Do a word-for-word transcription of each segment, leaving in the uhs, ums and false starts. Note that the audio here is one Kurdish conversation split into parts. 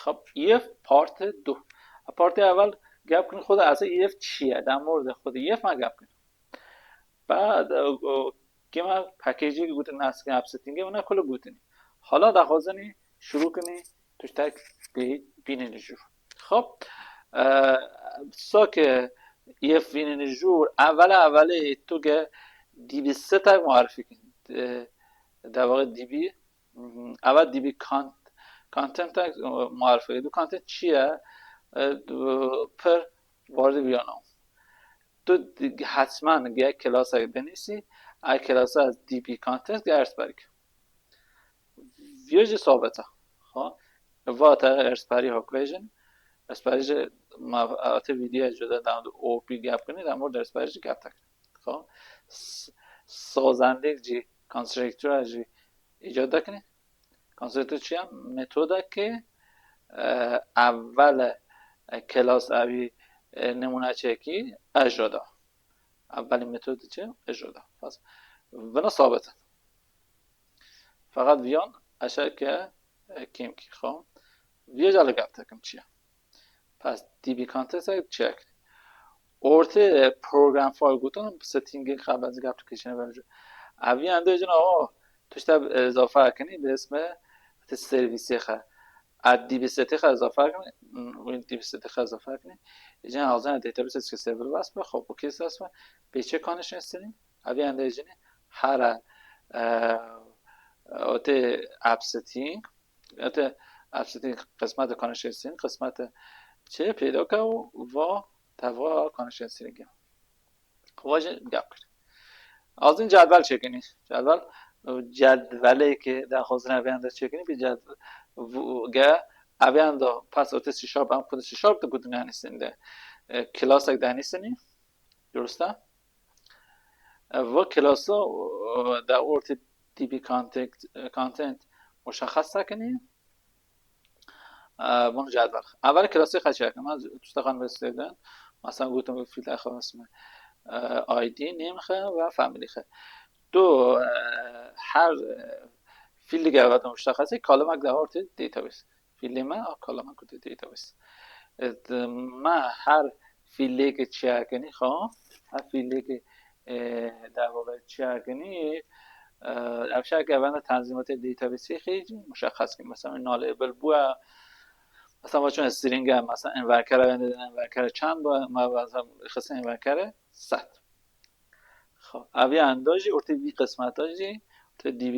Xab, yef partê du. Partê evel gep kin xwe de esa yef çi ye? Dem mor de xwe de yef me gep kin. Bad, e, o, kema package-ê gotin, naskin, app setting-ê, ona kulu gotin. Hala daxwazini şuru kini tuştek de bînin jûr. Xab, e, sa ke yef bînin jûr, evela evelê tu ge D B setek muarifi kin. E, de vaxê D B, hmm, eva D B con-, content-ek, e, muarifi. Du content çi ye? E, du, pir vardî viyano. Tu di-, hetmen ge klasek dinîsî, ev klasa D B content ge expert. Viyo jî sabit e. Ha? Va te expert hok vejin. Expert jî ma ate videoya cuda dem de O P gep kinî, dem orada expert jî gep tekin. Ha? S-, sazendek jî, konstrüktora jî îcad dekinî. Konstrüktor çi ye? Metoda ke, e, evvel, e, klas evî, e, nimûne çekî, e, joda. Evvelî metod çi? E, joda. Bas. Vina sabit in. Feqet viyan eşe ke, e, kêmkî xo. Viya jî li gap tekim çi ye? Pes D B context çi ye? Ortê, e, program file gotin, settingê xwe bez application ver. Ev yan de jina o, tuşta, e, izafe kinî, bi isme te servisê xwe. A D B setê xwe izafe kinî, wî D B setê xwe izafe kinî. Jina hazan database ke server bas be, xop, okey, ses be. Pêçe connection seni, ev yan de jini, hara, e, ote app setting, ote app setting qismete connection seni, qismete çi peyda ke û va teva connection seni. Xwe jî gap kir. Azîn cedwel çêkinî. Cedwel, cedwelê ke daxwazine eviyan de çêkinî, bir cedwel, ge eviyan de pas ote C sharp, em xwe de C sharp de gotin, yani sende, e, klasek de, yani seni. Durust e? E, va klasa, e, de ortê D B content, e, content muşexxes sekinî. E, bunu cedwel. Evel klasê xwe çêkin. Ma tuşta xwe nivîsî de. Mesela gotim fîlê xwe ismi, e, I D, name xwe ve family xwe. Tu, e, her, e, fîlê ge ve muşexxesî, kalimek de ortê database. Fîlê me, a kalimek de database. E, me her fîlê ke çêkinî, xo, her fîlê ke, e, de çêkinî, e, ev şek evende tenzîmatê database-ê xwe jî muşexxes kir. Mesela, nullable bûye, mesela, va çûn string e, mesela, enverkere, enverkere çend bûye, ma, mesela, xistin enverkere sed. Xo, ev yan de jî, ortê vî qismeta jî, ortê D B,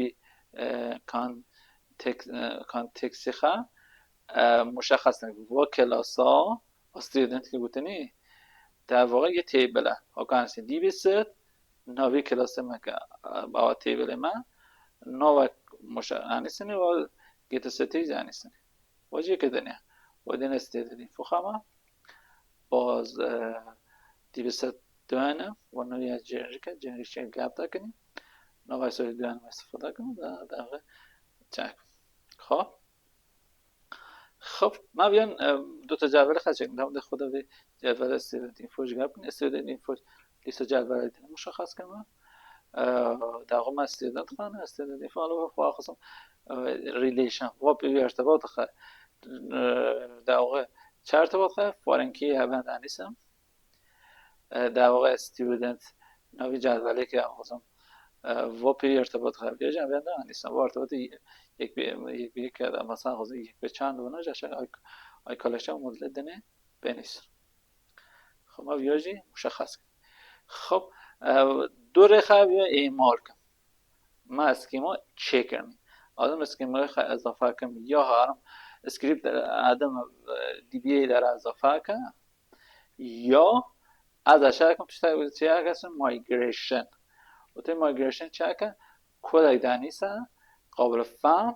e, context, e, context-ê xwe, e, muşexxes kir. Va klasa, student ke gotinî, der vaxê yê table e. Hakan sê D B set, navê klasê me ke, e, bava table me, nava muşe-, anîsini, va datasetê jî anîsini. Va jî ke dene. Va dene stê dedî. Fuxama, baz, e, D B set duane, va navê generic e, generic çek gap dakinî. Nava soy duane me istifade kin, da, da, çek. Xo. Xop, ma viyan, e, du ta cedwelê xwe çêkin. Dem de xwe de vê cedwelê student info jî gap kin. Student info lîsta cedwelê din muşexxes kin me. E, daxwe me student xane, student info, alo xwe axizim, e, relation. Va pê wî irtibat xwe, e, daxwe çi irtibat xwe, foreign key heben danîsim. E, daxwe student, navê cedwelê ke axizim. E, va pê wî irtibat xwe. Viya jî em venda anîsim. Va irtibatê yek bi, yek bi yek de, mesela, axizim yek bi çend vana, jaşa ay, ay collection module dene benîs. Xo, ma viya jî muşexxes kin. Xop, e, du rê xwe viya êmal kin. Ma schema çêkirinî. Adim schema xwe izafe kim. Ya harim script adim, e, D B A de re izafe ke. Ya ez aşağı kim tuştek çêke migration. Û tê migration çêke kodek danîse, qabil fehm,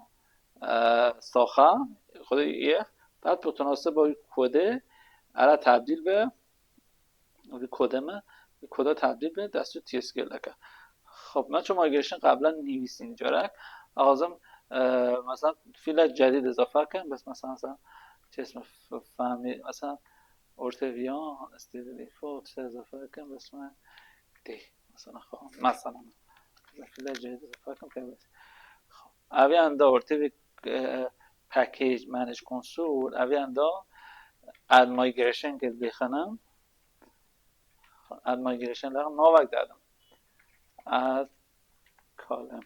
e, saxa, xwedê ye, bad bi tunase bo kodê, era tebdîl be, vî kodê me, vî koda tebdîl be, destû T S Q L ke. Xop, me ço migration qeblen nivîsîn carek. Axizim, e, mesela, fîle cedîd izafe kin, bes mesela, mesela, çi ismi f-, fehmî, mesela, ortê viyan, stêdî default, tiştek izafe kin, bes me tê. Mesela, xo, mesela, fîle cedîd izafe kin, pê bes. Xo, ev yan da ortê vî, e, package manage console, ev yan da add migration ki lixinem, add migration lixinem, navek dedim. Add column.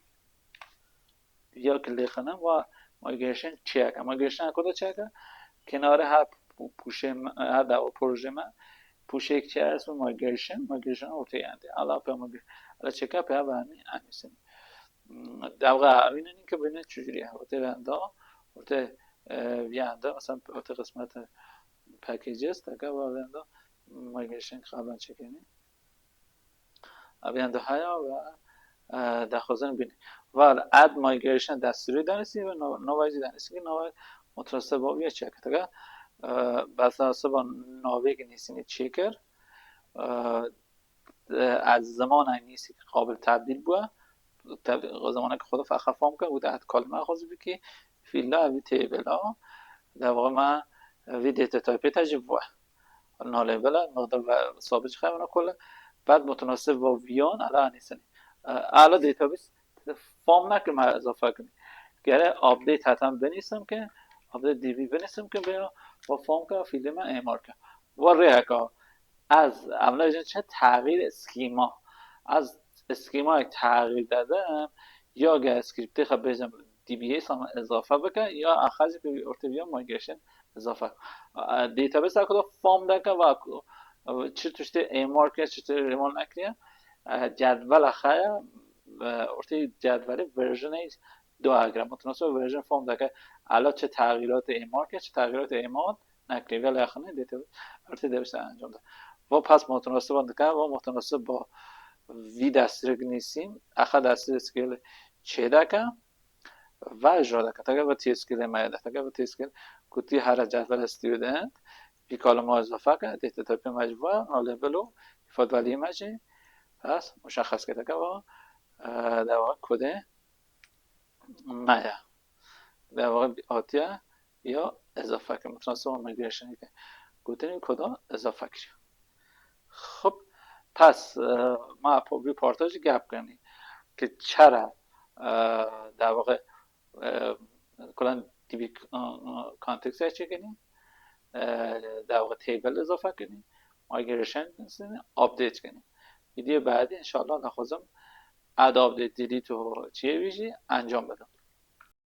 Ya ki lixinem ve migration çiyeke. Migration koda çiyeke? Kenarê her pûşê me, her dawa proje me pûşek çi esmî migration, migration ortê yendê. Ala pê migration. Ala çeka pê ve mi emisin. Dewga evînin ki bine çujuriye. Ortê venda, ortê, e, venda, mesela ortê qismet packages, taka ve venda migration xaban çekeni. Ev yan da haya ve, e, daxwazin bîne. Val add migration destûrî danîsî ve no-, nova jî danîsî ki nova mutasib ba vîya çeketega, e, besa siba navê ki nîsînî çêkir. E, e, ez zimanek nîsî ki qabil tebdîl bûye. Tebdîl, zimanek xwe feqa fam ke, û de add column xwazî bikî, fîla vî table a. Dewama vî data type te jî bûye. Nalê bela, mexdar ve sabit xevna kole. Bad mutenasib ve viyan, ala nîsînî. E, ala database fam nekim, me izafe kim. Gere update heten binîsim ki, update D B binîsim ki, bêro ve fam ke, fîlê me êmar ke. Ve rêheka, ez, em ne jin çi, teğîr schema. Ez schema teğîr dedim, ya ge scriptê xwe bêjim D B A sana izafe bike, ya axir jî bi ortê viya migration izafe. E, database ku da fam deke ve ku, e, çi tiştê êmar kiriye, çi tiştê êmar nekiriye. E, cedvela xwe ye, e, ortê cedvelê versionê do agre. Mutenasib version fam deke, ala çi teğîratê êmar kiriye, çi teğîratê êmar nekiriye. Vela yaxinê database, ortê database encam da. Ve pas mutenasib dike, ve mutenasib ba vî destûrê nîsî, axir destûrê S Q L çê deke. Ve jî deke, teke ve T S Q L me ye de, teke ve T S Q L, kutî here cedvela student, vî koloma izafe ke, data type me jî ve, nalê belo, îfadvalî me jî, bes, muşexes ke teke ve, e, dewama kodê me ye. Dewama hatiye ya izafe ke, mutenasib migration ke. Gotinî koda izafe kiriye. Xub, pes, e, ma po-, vî parta jî gep kirinî ki çere, e, dewama, e, kulan D B, e, e, context çekinî, e, dewama table izafe kinî, migration kinî, update kinî. Vîdeo baadî inşallah daxwazim add, update, delete û çiyê vî jî encam bidim.